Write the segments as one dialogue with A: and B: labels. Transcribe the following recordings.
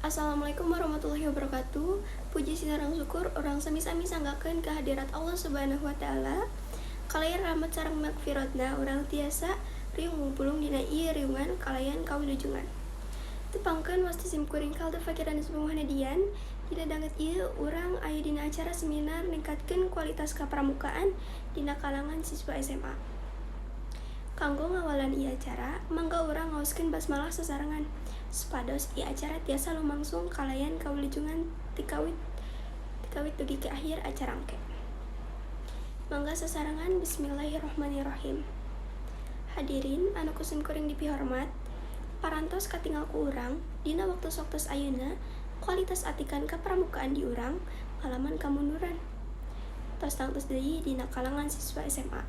A: Assalamualaikum warahmatullahi wabarakatuh. Puji sareng syukur urang sami-sami sanggakeun kehadirat Allah Subhanahu wa Taala. Kalayan rahmat sareng magfiratna urang tiasa riung ngumpulung dina ieu riungan kalayan kawilujengan. Tepangkeun, wasta sim kuring Kalda Fakira Nisbah Muhammadiyah. Dina danget ieu urang aya dina acara seminar ningkatkeun kualitas kapramukaan dina kalangan siswa SMA. Kanggo ngawalan ieu acara, mangga urang ngaoskeun basmalah sasarengan supados ieu acara tiasa lumangsung kalayan kawilujengan tikawit dugi ka akhir acara engke. Mangga sasarengan, bismillahirrahmanirrahim. Hadirin anu ku sim kuring dipihormat, parantos katingal ku urang dina waktos-waktos ayeuna kualitas atikan kapramukaan di urang ngalaman kamunduran. Tos tangtos deui dina kalangan siswa SMA.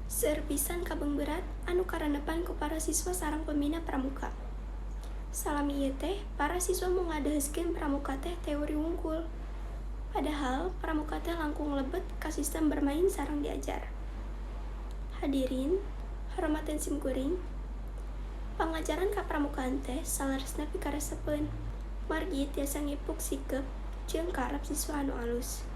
A: Seueur pisan kabeungberat anu karandepan ku para siswa sareng pembina pramuka. Salami ieu teh para siswa mung ngadeuheuskeun pramuka teh teori wungkul. Padahal pramuka teh langkung lebet ka sistem bermain sareng diajar. Hadirin, hormateun sim kuring. Pangajaran kapramukaan teh saleresna pikaresepeun. Margi tiasa ngipuk sikep jeung karep siswa anu alus.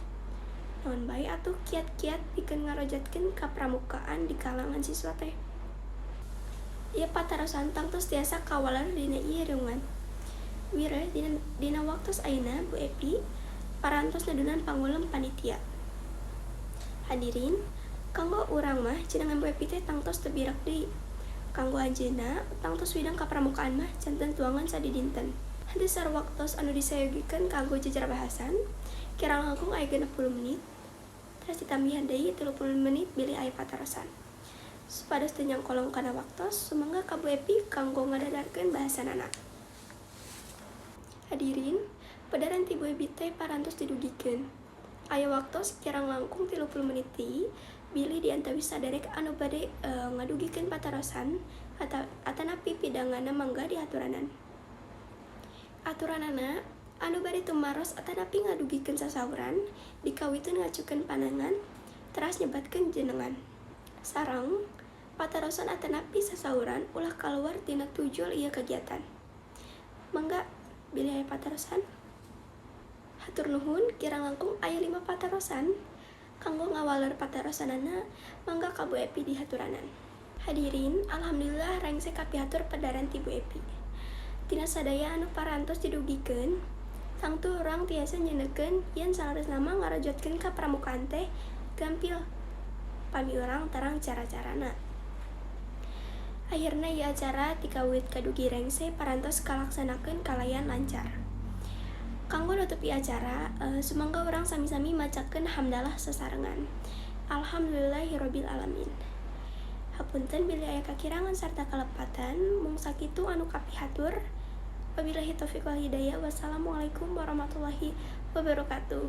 A: Naon bae atuh kiat-kiat pikeun ngarojatkeun kapramukaan di kalangan siswa teh? Ieu patarosan tangtos tiasa kawaler dina ieu riungan. Wireh dina waktos ayeuna Bu Epi parantos nedunan pangulem panitia. Hadirin, kanggo urang mah jenengan Bu Epi teh tangtos teu birak deui. Kanggo anjeunna tangtos widang kapramukaan mah janten tuangan sadidinten. Henteu seueur waktos anu disayogikeun kanggo jejer bahasan, kirang langkung aya 60 menit, teras ditambihan deui 30 menit bilih aya patarosan. Supados teu nyangkolong kana waktos, sumangga ka Bu Epi kanggo ngadadarkeun bahasanana. Hadirin, pedaran ti Bu Epi teh parantos didugikeun. Aya waktos kirang langkung 30 menit deui bilih di antawis saderek anu bade ngadugikeun patarosan atanapi pidanganna, mangga diaturanan. Aturanana, anu bade tumaros atanapi ngadugikeun sasauran dikawiteun ngacukeun panangan teras nyebatkeun jenengan. Sareng patarosan atanapi sasauran ulah kaluar tina tujul ieu kegiatan. Mangga bilih aya patarosan. Hatur nuhun, kirang langkung aya 5 patarosan. Kanggo ngawaler patarosanana, mangga ka Bu Epi dihaturanan. Hadirin, alhamdulillah rengse kapihatur pedaran ti Bu Epi. Tina sadaya anu parantos didugikeun, tangtu urang tiasa nyenekeun yen saleresna mah ngarojotkeun kapramukaan teh gampil pami urang terang cara-carana. Akhirna ieu acara tikawit kadugi rengse parantos kalaksanakeun kalayan lancar. Kanggo nutup ieu acara, sumangga urang sami-sami macakeun hamdalah sasarengan. Alhamdulillahirabbil alamin. Hapunten bilih aya kakirangan sarta kalepatan, mung sakitu anu kapihatur. Wabillahi taufiq wal hidayah. Wassalamualaikum warahmatullahi wabarakatuh.